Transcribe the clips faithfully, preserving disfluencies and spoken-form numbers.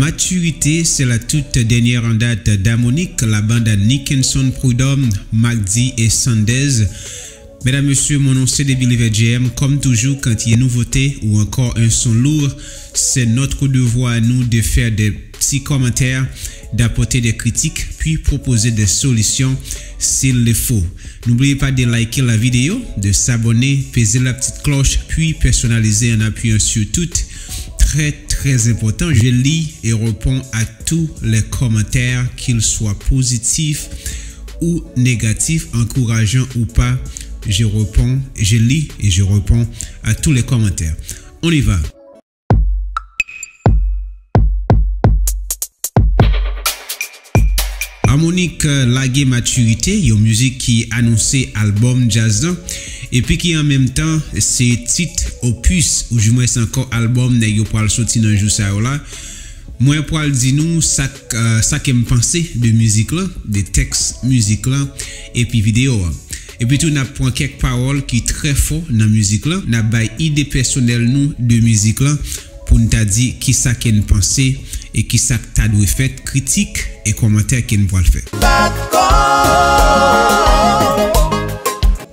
Maturité, c'est la toute dernière en date d'Harmonik, la bande à Nickenson Prud'homme, Mac D et Sandez. Mesdames, Messieurs, mon nom c'est Debi Livet J M. Comme toujours, quand il y a nouveauté ou encore un son lourd, c'est notre devoir à nous de faire des petits commentaires, d'apporter des critiques, puis proposer des solutions s'il le faut. N'oubliez pas de liker la vidéo, de s'abonner, peser la petite cloche, puis personnaliser en appuyant sur tout. Très, très important, je lis et réponds à tous les commentaires, qu'ils soient positifs ou négatifs, encourageants ou pas. Je réponds, je lis et je réponds à tous les commentaires. On y va. Harmonik, euh, lage Maturité, yon mizik ki anonse albòm djaz lan, epi ki an menm tan se tit opus, oudimwens ankò albòm nèg yo pral soti nan jou sa yo la. Mwen pral di nou sa k, euh, sa ke m panse de mizik lan, de tèks mizik lan, epi videyo an. Epi tou, n ap pran kèk pawòl ki trè fò nan mizik lan, n ap bay ide pèsonèl nou de mizik lan, pou n ta di kisa ke n panse e kisa k ta dwe fèt, kritik e kòmantè ke n pral fè.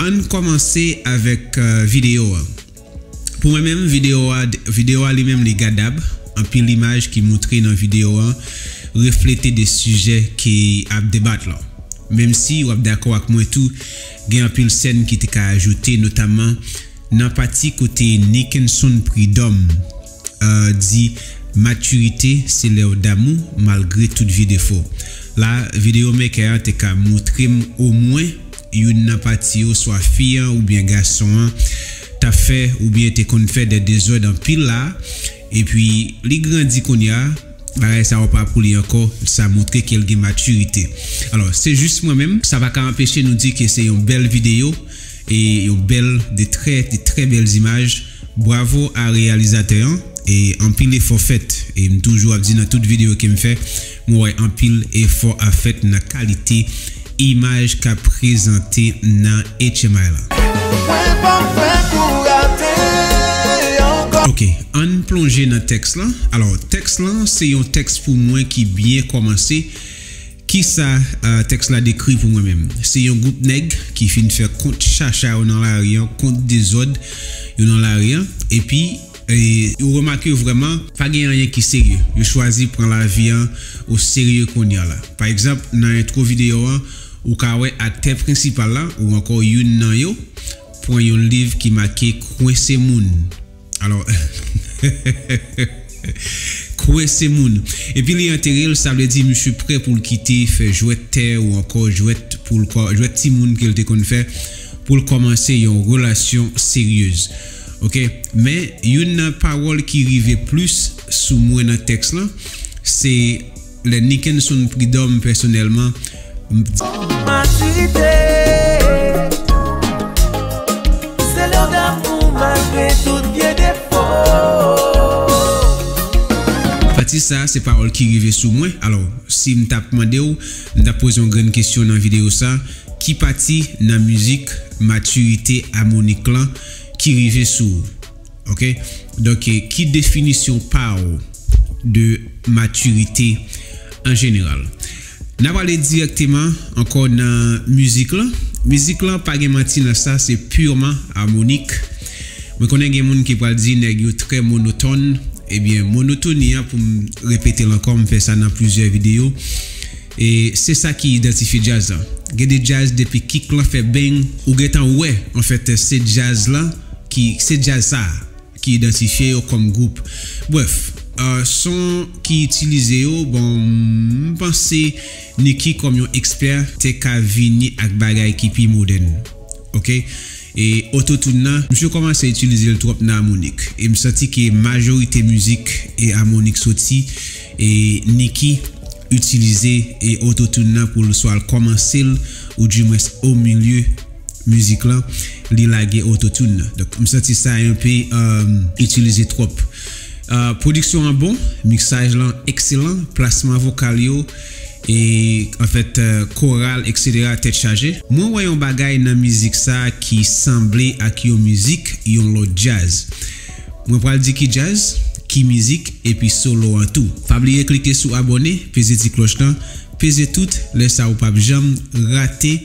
Ann kòmanse avèk, euh, videyo a. Pou mwen menm, videyo a, videyo a li menm li gadab. Anpil imaj ki montre nan videyo a reflete de sijè ki ap debat la. Menm si w ap dakò ak mwen tou, gen anpil sèn ki te ka ajoute, notamman nan pati kote Nickenson Prud'homme, euh, di, maturité, c'est l'heure d'amour, malgré tout vye defo. La, videyo mekè a te ka montre m omwen youn nan pati yo, swa fi an oubyen gason an, t ap fè oubyen te konn fè de dezòd anpil la, epi li grandi kounye a, bagay sa yo pa pou li ankò, sa montre ke l gen matirite. Alò, se jis mwen menm, sa pa ka anpeche nou di ke se yon bèl videyo e yon bèl, de trè, de trè bèl imaj. Bravo a reyalizatè an, e anpil efò fèt. E m toujou ap di nan tout videyo ke m fè, mwen wè anpil efò ap fèt nan kalite imaj k ap prezante nan H M I la. Mwen pa prè pou rate ankò. Ok, ann plonje nan tèks lan. Alò, tèks lan se yon tèks pou mwen ki byen kòmanse. Kisa, euh, tèks la dekri pou mwen menm? Se yon gwoup nèg ki fin fè kont chacha yo nan lari an, kont dezòd yo nan lari an, epi, e, ou remake vrèman pa gen anyen ki serye. Yo chwazi pran lavi an o serye kounye a la. Pa egzanp, nan entwo videyo an, ou ka wè aktè prensipal la, ou ankò youn nan yo, pran yon liv ki make Kwense Moun. Alò, kwense moun. Epi li antere l, sa vle di misye prè pou l kite fè jwèt tè ou ankò jwèt pou l kò-, jwèt timoun ke l te konn fè pou l kòmanse yon relasyon seryez. Ok? Men, youn nan pawòl ki rive plis sou mwen nan tèks lan, se lè Nickenson Prud'homme pèsonèlman, m-, Matirite, se lè w damou malgre tout vye defo. Pati sa a, se pawòl ki rive sou mwen. Alò, si m t ap mande w, m t ap poze yon grenn kesyon nan videyo sa, ki pati nan mizik Matirite Harmonik lan ki rive sou ou? Ok? Donk, eh, ki definisyon pa w de matirite an jeneral? N ap ale dirèkteman ankò nan mizik lan. Mizik lan, pa gen manti nan sa, se purement harmonique. Mwen konnen gen moun ki pral di nèg yo trè monotòn. Ebyen, monotoni an, pou m repete l ankò, m fè sa nan plizyè videyo. E se sa ki idantifye djaz lan. Gen de djaz, depi kik lan fè beng, ou gentan wè, anfèt, se djaz lan ki, se djaz sa a ki idantifye yo kòm gwoup. Brèf, euh, son ki itilize yo, bon, m panse Nicky kòm yon ekspè te ka vini ak bagay ki pi modèn. Ok? E autotune nan, misye kòmanse itilize l twòp nan harmonik. E m santi ke majorite mizik e harmonik soti, e Nicky itilize e autotune nan pou l swa l kòmanse l, oudimwens o milye mizik lan, li lage autotune nan. Donk, m santi sa enpe, euh, itilize twòp. Euh, pwodiksyon an bon, miksaj lan ekselan, plasman vokal yo, e, anfèt, euh, koral, et cetera, tèt chaje. Mwen wè yon bagay nan mizik sa a ki sanble ak yon mizik, yon lòt djaz. Mwen pral di ki djaz, ki mizik epi solo an tou. Pa bliye klike sou abòne, peze ti klòch lan, peze tout, lè sa ou p ap janm rate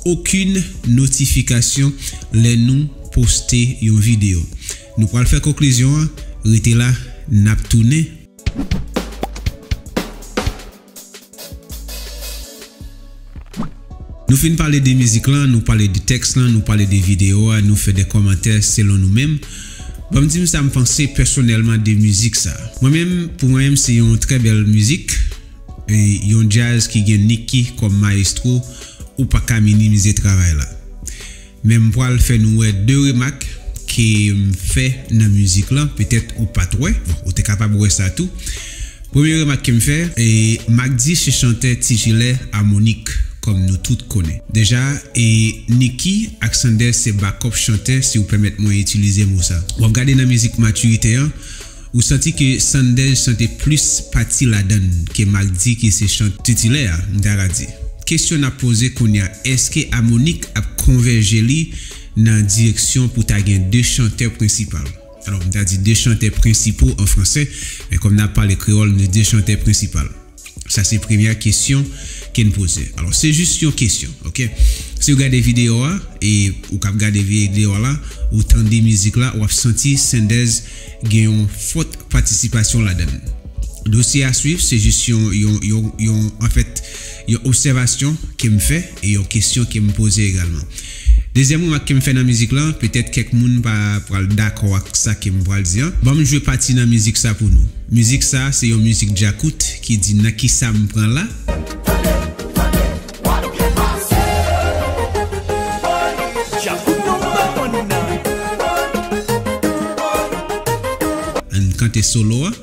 okenn notifikasyon lè nou poste yon videyo. Nou pral fè konklizyon an, rete la, n ap tounen. Nou fin pale de mizik lan, nou pale de tèks lan, nou pale de videyo a, nou fè de kòmantè selon nou menm. Ban m di m sa m panse pèsonèlman de mizik sa. Mwen menm, pou mwen menm, se yon trè bèl mizik. E yon djaz ki gen Nicky kòm mayestwo, ou pa ka minimize travay la. Men m pral fè nou wè de remak ke m fè nan mizik lan. Petèt ou pa t wè, bon, ou te kapab wè sa tou. Premye remak ke m fè, e, Mack D se chantè titilè Harmonik, kòm nou tout konnen. Deja, e, Nicky ak Sanders se bakòp chantè, si w pèmèt mwen itilize mo sa. W ap gade nan mizik Maturité an, ou santi ke Sanders chante plis pati ladan l ke Mack D ki se chant titilè a, m ta ka di. Kesyon n ap poze kounye a, èske Harmonik ap konvèje li nan direksyon pou ta gen de chantè prensipal? Alò, m ta di de chantè prensipal an fransè, men kòm n ap pale kreyòl, nou di de chantè prensipal. Sa se premyè kesyon ke n poze. Alò, se jis yon kesyon, oke? Si w gade videyo a, e ou k ap gade videyo a la, ou tande mizik la, w ap santi Sanders gen yon fòt patisipasyon ladan l. Dosye a swiv, se jis yon, yon, yon, yon, anfèt, yon obsèvasyon ke m fè e yon kesyon ke m poze egalman. Dezyèm remak ke m fè nan mizik lan, petèt kèk moun pa pral dakò ak sa ke m pral di an. Ban m jwe pati nan mizik sa pou nou. Mizik sa, se yon mizik djakout ki di nan kisa m pran la. Ann kante solo a.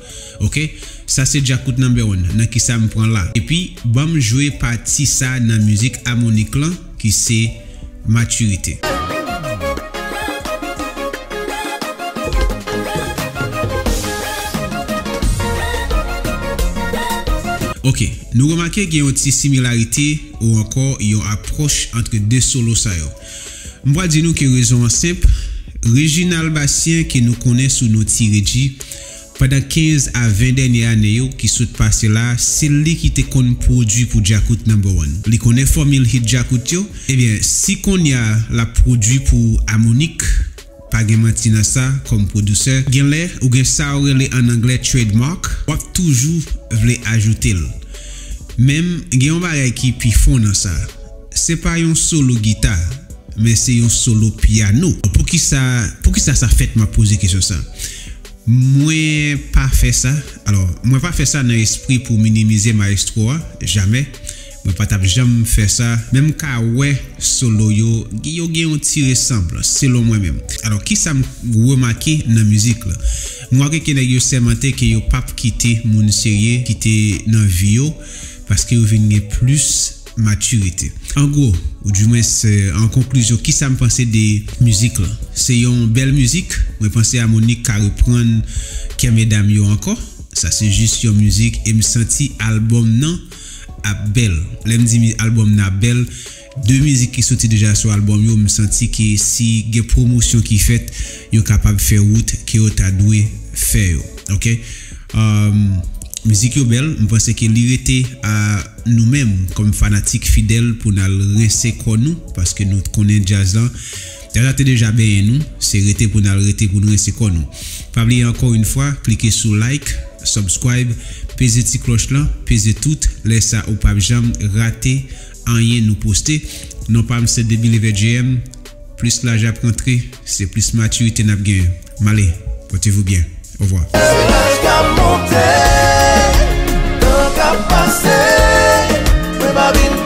Oke, sa se djakout number one. Nan kisa m pran la? Epi, ban m jwe pati sa nan mizik Harmonik lan, ki se Maturité. Oke, nou remake gen yon ti similarite ou ankò yon apwòch ant de solo sa yo. M pral di nou ke rezon an senp. Reginald Bastien ke nou konnen sou non Ti Regi, pandan kenz a ven dènye ane yo ki sot pase la, se li ki te konn pwodui pou Djakout Number One. Li konnen fòmil hit Djakout yo. Ebyen, si kounye a l ap pwodui pou Harmonik, pa gen manti nan sa, kòm pwodisè, gen lè ou gen sa yo rele an anglè trademark, w ap toujou vle ajoute l. Men, gen yon bagay ki pi fon nan sa. Se pa yon solo gita, men se yon solo pyano. Poukisa, poukisa sa fèt, m ap poze kesyon sa. Mwen pa fè sa. Alò, mwen pa fè sa nan espri pou minimize mayestwo a, jamè. Mwen pa t ap janm fè sa. Men m ka wè solo yo, yo gen yon ti resanblans, selon mwen menm. Alò, kisa m remake nan mizik la? M remake ke nèg yo sèmante ke yo p ap kite moun serye ki te nan vi yo, paske yo vin gen plis matirite. An gwo, oudimwens, an konklizyon, kisa m panse de mizik lan? Se yon bèl mizik. Mwen panse Harmonik ka reprann kè medam yo ankò. Sa se jis yon mizik e m santi albòm nan ap bèl. Lè m di mi-, albòm nan ap bèl, de mizik ki soti deja sou albòm yo, m santi ke si gen pwomosyon ki fèt, yo kapab fè wout ke yo ta dwe fè yo. Oke? Um, mizik yo bèl, m panse ke li rete a nou menm, kòm fanatik fidèl, pou n al rense kò nou, paske nou konnen djaz lan, djaz la te deja benyen nou, se rete pou n al rete pou n rense kò nou. Pa bliye ankò yon fwa, klike sou like, subscribe, peze ti klòch lan, peze tout, lè sa ou p ap janm rate anyen nou poste. Non pa m se Debi Leve J M, plis laj ap rantre, se plis matirite n ap genyen. M ale, portez-vous bien. Au revoir. Se laj k ap monte, tan k ap pase, mwen pa vin